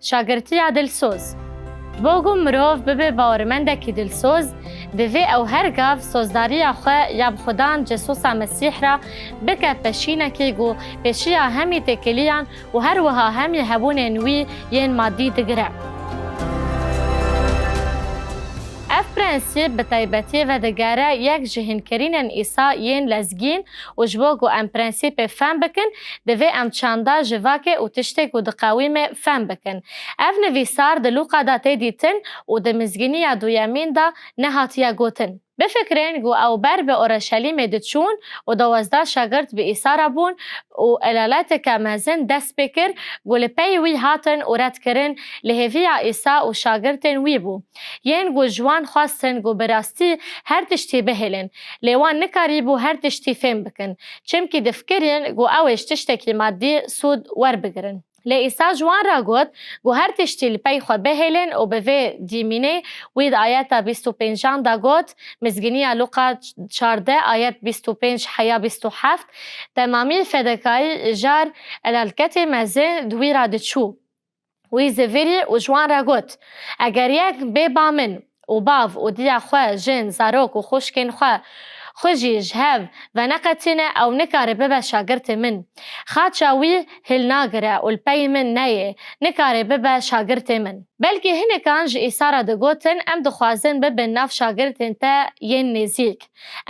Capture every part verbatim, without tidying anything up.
Şagirtiya dilsoz. Ji bo ku mirov bibe bawermendekî dilsoz, divê ew her gav sozdariya xwe ya bi Xudan Cesûsa Mesîh re bike peşînekê ku pêşiya hemî têkiliyan û her wiha hemî hebûnên wî yên madî digire. Ev prensîp bi taybetî vedigere yek ji hînkirinên Îsa yên lezgîn û ji bo ku em prensîpê fehm bikin, divê em çanda civakê û tiştê ku diqewîme fehm bikin. Ev nivîsar di Lûqa de tê dîtin û di Mizgîniya Duyemîn de nehatiye gotin. Bifikirin ku ew ber bi Oreşelîmê diçûn û duwazdeh şagirt bi Îsa re bûn û elaleteke mezin dest pê kir ku li pey wî hatin û redkirin, li hêviya Îsa û şagirtên wî bû. Yên ku ji wan xwestin ku bi rastî her tiştî bihêlin, lê wan nikarîbû her tiştî fêm bikin, çimkî difikirin ku ew ê ji tiştekî madî sûd werbigirin. Lê Îsa ji wan re got ku her tiştî li pey xwe bihêlin û bi vê dîmînê wî di ayeta bîst û pêncan de got, Mizgîniya Lûqa çardeh, ayet bîst û pênc heya bîst û heft, temamî fedekayî jar elalketê mezin di wî re diçû. Wî zivirî û ji wan re got, Eger yek bê ba min û bav û diya xwe, jin, zarok û xwişkên xwe, xwe jî ji hev veneqetîne, ew nikare bibe şagirtê min. Xaça wî hilnagire û li pey min neyê, nikare bibe şagirtê min. Belkî hinekan ji Îsa re digotin, Em dixwazin bibin nav şagirtên te yên nêzîk.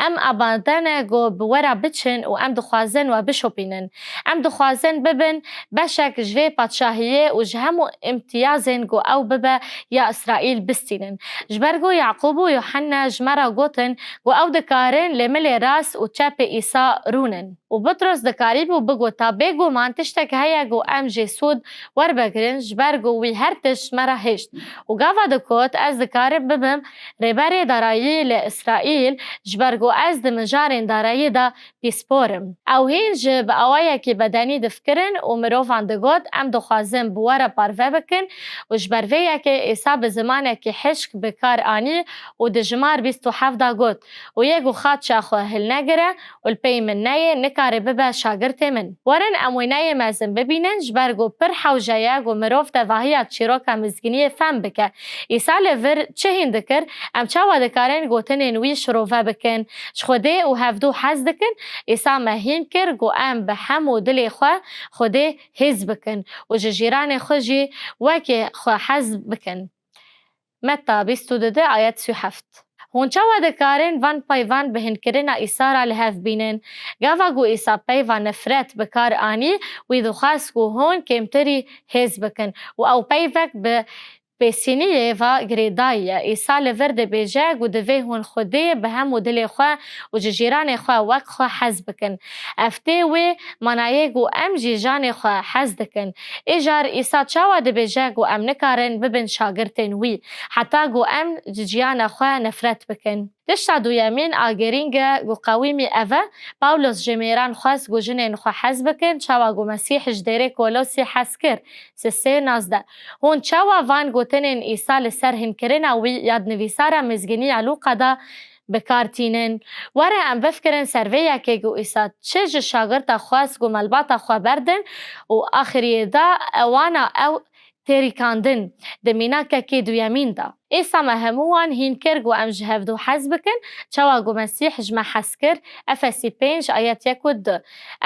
Em amade ne ku bi we re biçin û em dixwazin we bişopînin. Em dixwazin bibin beşek ji vê padşahiyê û ji hemû îmtiyazên ku ew bibe ya Îsraîl bistînin. Ji ber ku Yaqûb û Yuhanna ji me re gotin ku ew dikarin li milê rast û çepê Îsa rûnin. Û Petros dikarîbû bigota, Bêguman tiştek heye ku em jê sûd werbigirin, ji ber ku wî her tişt me re hişt. Û gava digot, Ez dikarim bibim rêberê darayî li Îsraîl, ji ber ku ez di mijarên darayî de pîspor im. Ew hîn jî bi awayekî bedenî difikirin û mirovan digot, Em dixwazin bi we re parve bikin û ji ber vê yekê Îsa bi zimanekî hişk bi kar anî û dijmar bîst û heft de got, Û yê ku xaça xwe hilnegire û li pey min neyê, nikare bibe şagirtê min. Werin em wêneyê mezin bibînin, ji ber ku pir hewce ye ku mirov tevahiya çîroka mizgîniyê fehm bike. Îsa li vir çi hîn dikir? Em çawa dikarin gotinên wî şirove bikin? Ji Xwedê û hevdû hez dikin? Îsa me hîn kir ku em bi hemû dilê xwe Xwedê hêz bikin û ji jîranê xwe jî wekî xwe hez bikin. Metta bîst û du ayet sî û heft. Hûn çawa dikarin van peyvan bi hînkirina Îsa re li hev bînin? Gava ku Îsa peyva nefret bi kar anî, wî dixwest ku hûn kêmtirî hêz bikin û ew peyvek bi pêsîniyê ve girêdayî ye. Îsa li vir dibêje ku divê hûn Xwedê bi hemû dilê xwe û ji jîranê xwe wek xwe hez bikin. Ev tê wê manayê ku em ji jîranê xwe hez dikin. Îcar Îsa çawa dibêje ku em nikarin bibin şagirtên wî, heta ku em ji jiyana xwe nefret bikin? Tişta duyemîn a girîng e ku qewîmî ev e, Pawlos ji mêran xwest ku jinên xwe hez bikin, çawa ku Mesîh ji dêrê Kolosî hez kir, sisê nazdeh. Hûn çawa van gotinên Îsa li ser hînkirina wî ya di nivîsara Mizgîniya Lûqa de bi kar tînin? Were em bifikirin ser vê yekê ku Îsa çi ji şagirta xwest ku malbata xwe berdin û axiriyê de ewana ew têrîkandin di mînakekî duyemîn de. Îsa me hemû wan hîn kir ku em ji hevdû hez bikin, çawa ku Mesîh ji me hez kir, Efesî pênc ayet yek û du.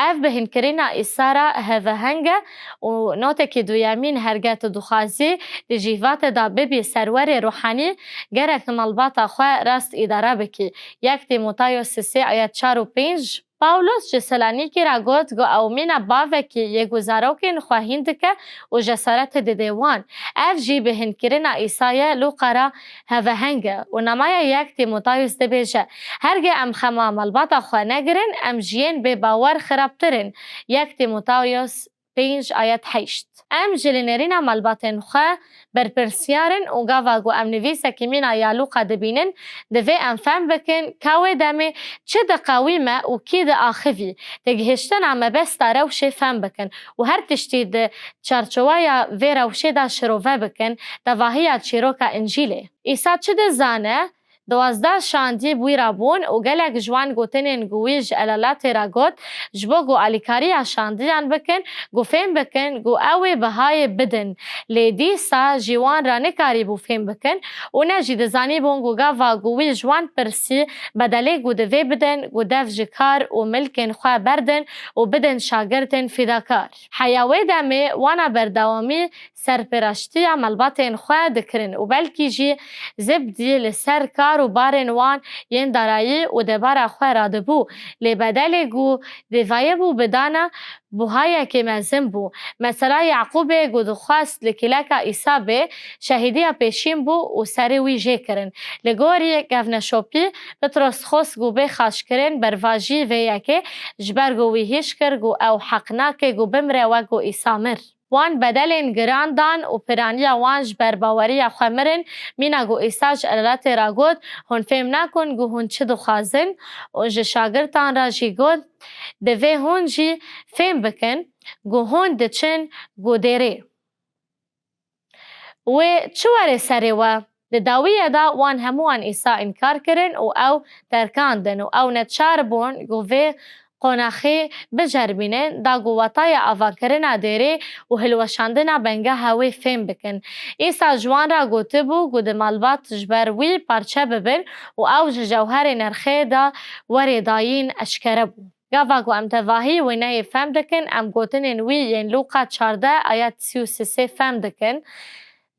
Ev bi hînkirina Îsa re heveheng e û notekî duyemîn, herge tu dixwazî di cîvatê de bibî serwerê ruhanî, gerek malbata xwe rast îdare bikî. Yek Tîmotayos sisê ayet çar û pênc. Pawlos ji Selanîkî re got ku ew mîna bavekî yê ku zarokên xwe hîn dike û cesaretê dide wan. Ev jî bi hînkirina Îsa ye, Lûqa re heveheng e û namaya yek Tîmotayos dibêje, Herge em xema malbata xwe negirin, em ji yên bêbawer xirabtir in. Yek Tîmotayos pênc ayet heşt. Em jî li nêrîna malbatên xwe berpirsiyar in û gava ku em nivîsekî mîna ya Lûqa dibînin, divê em fehm bikin ka wê demê çi diqewîme û kî diaxivî. Têgihiştina mebesta rewşê fehm bikin û her tiştî di çarçoweya vê rewşê de şirove bikin, tevahiya çîroka Încîlê. Îsa çi dizane? Duwazdeh şandî bi wî re bûn û gelek ji wan gotinên ku wî ji elaletê re got, ji bo ku alîkariya şandiyan bikin, ku fêm bikin ku ew ê bihayê bidin. Lê dîsa jî wan re nikarîbû fêm bikin û ne jî dizanîbûn ku gava ku wî ji wan pirsî bedelê ku divê bidin, ku dev ji kar û milkên xwe berdin û bidin şagirtên fîdakar. Heya wê demê wana berdewamî serpereştiya malbatên xwe dikirin û belkî jî zibdî li ser kar û barên wan yên darayî û debara xwe radibû. Lê bedelê ku divayîbû bidana buhayekê mezin bû. Mesela Yaqûbê ku dixwest li kîleka Îsa bê, şehîdiya pêşîn bû û serê wî jê kirin. Li gorî kevneşopî, Petros xwest ku bê xaçkirin bervajî vê yekê, ji ber ku wî hîş kir ku ew heq nake ku bimire wek ku Îsa mir. Wan bedelên giran dan û piraniya wan ji ber baweriya xwe mirin. Mîna ku Îsa ji elaletê re got, hûn fêm nakin ku hûn çi dixwazin û ji şagirtan re jî got, divê hûn jî fêm bikin ku hûn diçin ku dêrê. Wê çi were serê we? Di dawiyê de wan hemûyan Îsa înkar kirin û ew terkandin û ew neçar bûn ku vê qonaxê biceribînin, da ku wetaya avakirina dêrê û hilweşandina bengeha wê fêm bikin. Îsa ji wan re gotibû ku di malbat ji ber wî parçe bibin û ew ji cewherê nirxê de werê dayîn eşkere bû. Gava ku em tevahî wêneyê fem dikin, em gotinên wî yên Lûqa çardeh ayet sî û sisê fem dikin.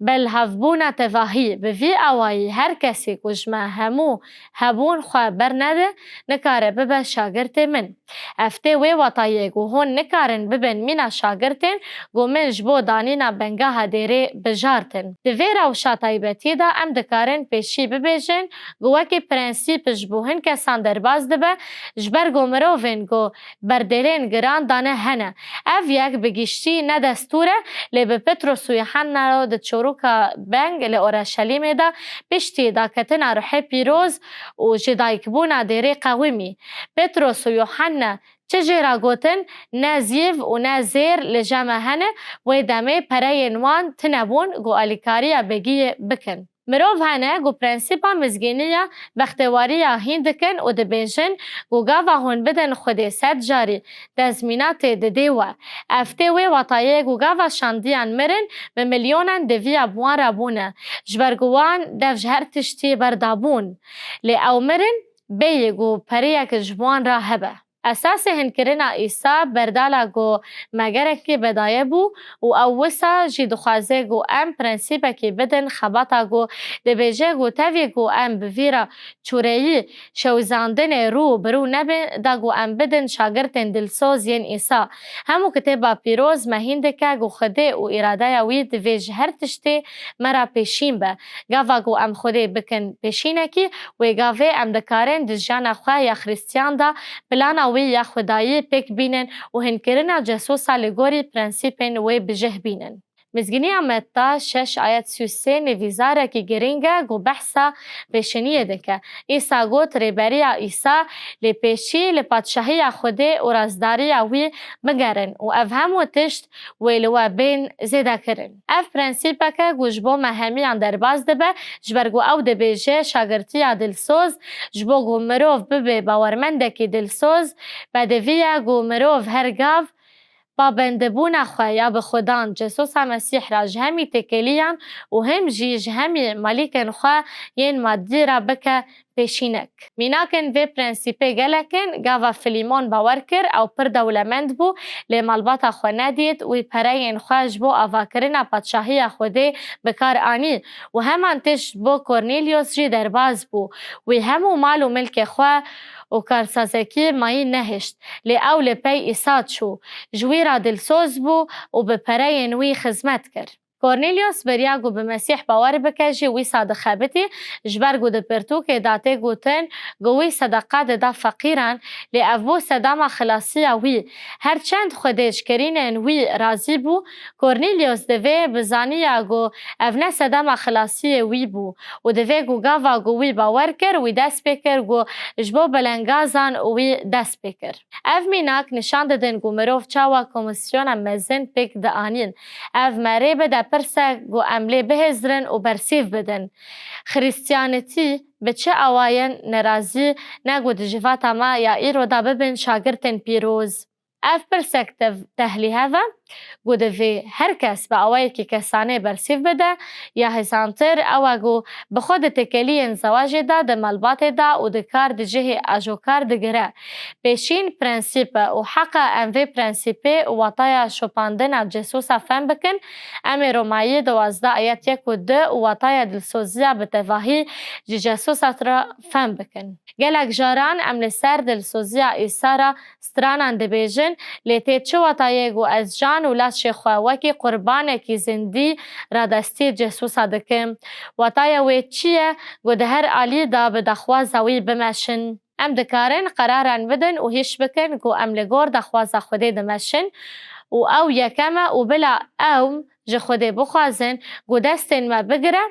Belhavbûna tevahî, bi vî awayî her kesê ku ji me hemû hebûn xwe bernede, nikare bibe şagirtê min. Ev tê wê watayê ku hûn nikarin bibin mîna şagirtên ku min ji bo danîna bengeha dêrê bijartin. Di vê rewşa taybetî de em dikarin pêşî bibêjin ku wekî prensîp ji bo hin kesan derbas dibe, ji ber ku mirovên ku berdêlên giran dane hene. Ev yek bi giştî ne destûr e, lê bi Petros û Yuhanna re di çoroka beng li Oreşelîmê de piştî daketina Ruhê Pîroz û ji daykbûna dêrê qewimî. Petros û Yuhanna çi jê re gotin, ne zîv û ne zêr li je me hene, wê demê pereyên wan tune bûn ku alîkariya begiyê bikin. Mirov hene ku prensîpa mizgîniya bextewariya hîn dikin û dibêjin ku gava hûn bidin Xwedê sed carî tezmînatê didê we. Ev tê wê watayê ku gava şandiyan mirin bi milyonan deviya bi wan re bûne, ji ber ku wan dev ji her tiştî berdabûn. Lê ew mirin bêyî ku pereyek ji wan re hebe. Esasê hinkirina Îsa berdala ku me gerekî bedaye bû û ew wisa jî dixwaze ku em prensîpekî bidin xebata ku dibêje ku tevî ku em bi vî re çûreyî şewizandinê rû bi rû nebin, da ku em bidin şagirtên dilsoz yên Îsa. Hemû Kitêba Pîroz me hîn dike ku Xwedê û îradeya wî divê ji her tiştê me re pêşîn be. Gava ku em Xwedê bikin pêşînekî, wê gavê em dikarin di jiyana xwe ya Xristiyan de plana wî ya Xwedayî pêk bînin û hinkirina cesosa li gorî prensîpên wê bi cih bînin. Mizgîniya Metta şeş ayet sî û sê nivîzarekî girîng e ku behsa pêşeniyê dike. Îsa got, rêberiya Îsa lê pêşî li padşahiya Xwedê û razdariya wî bigerin û ev hemû tişt wê li we bên zêdekirin. Ev prensîpek e ku ji bo me hemiyan derbas dibe, ji ber ku ew dibêje şagirtiya dilsoz, ji bo ku mirov bibe bawermendekî dilsoz, bedivî ye ku mirov her gav pabendibûna xwe ya bi Xudan, Cesosa Mesîh re ji hemî têkiliyan û him jî ji hemî malîkên xwe yên madî re bike pêşînek. Mînakên vê prensîpê gelek in. Gava Filîmon bawer kir, ew pir dewlemend bû, lê malbata xwe nedît, wî pereyên xwe ji bo avakirina padşahiya Xwedê bi kar anî û heman tişt bo Kornîlyos jî derbas bû. Wî hemû mal û milkê xwe û karsazekî mayî nehişt, lê ew li pey Îsa çû, ji wî re dilsoz bû û bi pereyên wî xizmet kir. Kornîlyos beriya ku bi Mesîh bawer bike jî wîsa dixebitî, ji ber ku di pirtûkê de tê gotin ku wî sedeqa dida feqîran, lê ev bû sedema xilasiya wî. Her çend Xwedê ji kirînên wî razî bû, Kornîlyos divê bizaniya ku ev ne sedema xilasiyê wî bû û divê ku gava ku wî bawer kir, wî dest pê kir ku ji bo belengazan wî dest pê kir. Ev mînak nîşan didin ku mirov çawa komîsyona mezin pêk dianîn. Ev me rê bide pirsek ku em lê bihêzirin û bersîv bidin. Xrîstiyanîtî bi çi awayên nerazî ne ku di civata me ya îro de bibin şagirtên pîroz? Ev pirsek tev-, tehlîhev e ku divê her kes bi awayekî kesanê bersîv bide, ya hêsantir ew e ku bi xwe di têkeliyên zewacê de, di malbatê de û di kar di cihê ajokar digire. Pêşîn prensîp e û heq e em vê prensîpê û wataya şopandina cesûsa fem bikin. Em ê Romayî duwazdeh ayet yek û du û wataya dilsoziya bi tevahî ji cesûsa re fem bikin. Gelek caran em li ser dilsoziya Îsa re stranan dibêjin, lê tê çi watayê ku ez can û laşê xwe wekî qurbanekî zindî radestî cesûsa dikim? Wataya wê çi ye ku di her alî de bi daxwaza wî bimeşin? Em dikarin qeraran bidin û hîş bikin ku em li gor daxwaza Xwedê dimeşin û ew yekem e û bila ew ji Xwedê bixwazin ku destên me bigire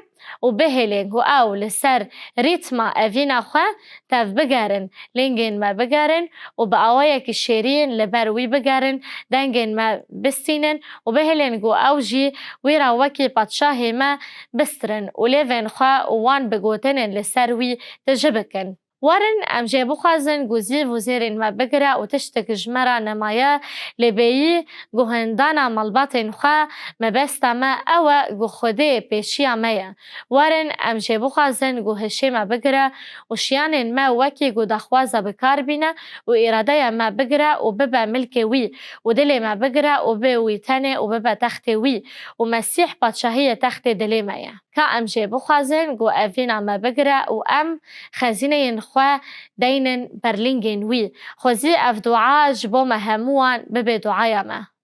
û bihêlin ku ew li ser rîtma evîna xwe tevbigerin, lingên me bigerin û bi awayekî şêrîn li ber wî bigerin, dengên me bistînin û bihêlin ku ew jî wî re wekî padşahê me bistirin û lêvên xwe û wan bi gotinên li ser wî tije bikin. Werin em jê bixwazin ku zîv û zêrên me bigire û tiştek ji me re nemaye, lê bêyî guhindana malbatên xwe mebesta me ew e ku Xwedê pêşiya me ye. Werin em jê bixwazin ku hişê me bigire û şiyanên me wekî ku daxwaza bi kar bîne û îradeya me bigire û bibe milkê wî û dilê me bigire û bê wî tenê û bibe textê wî û Mesîh padşahiyê textê dilê me ye. Ka em jê bixwazin ku evîna me bigire û em xezîneyên xwe deynin ber lingên wî. Xwezî ev dua ji bo me hemûyan bibe duaya me.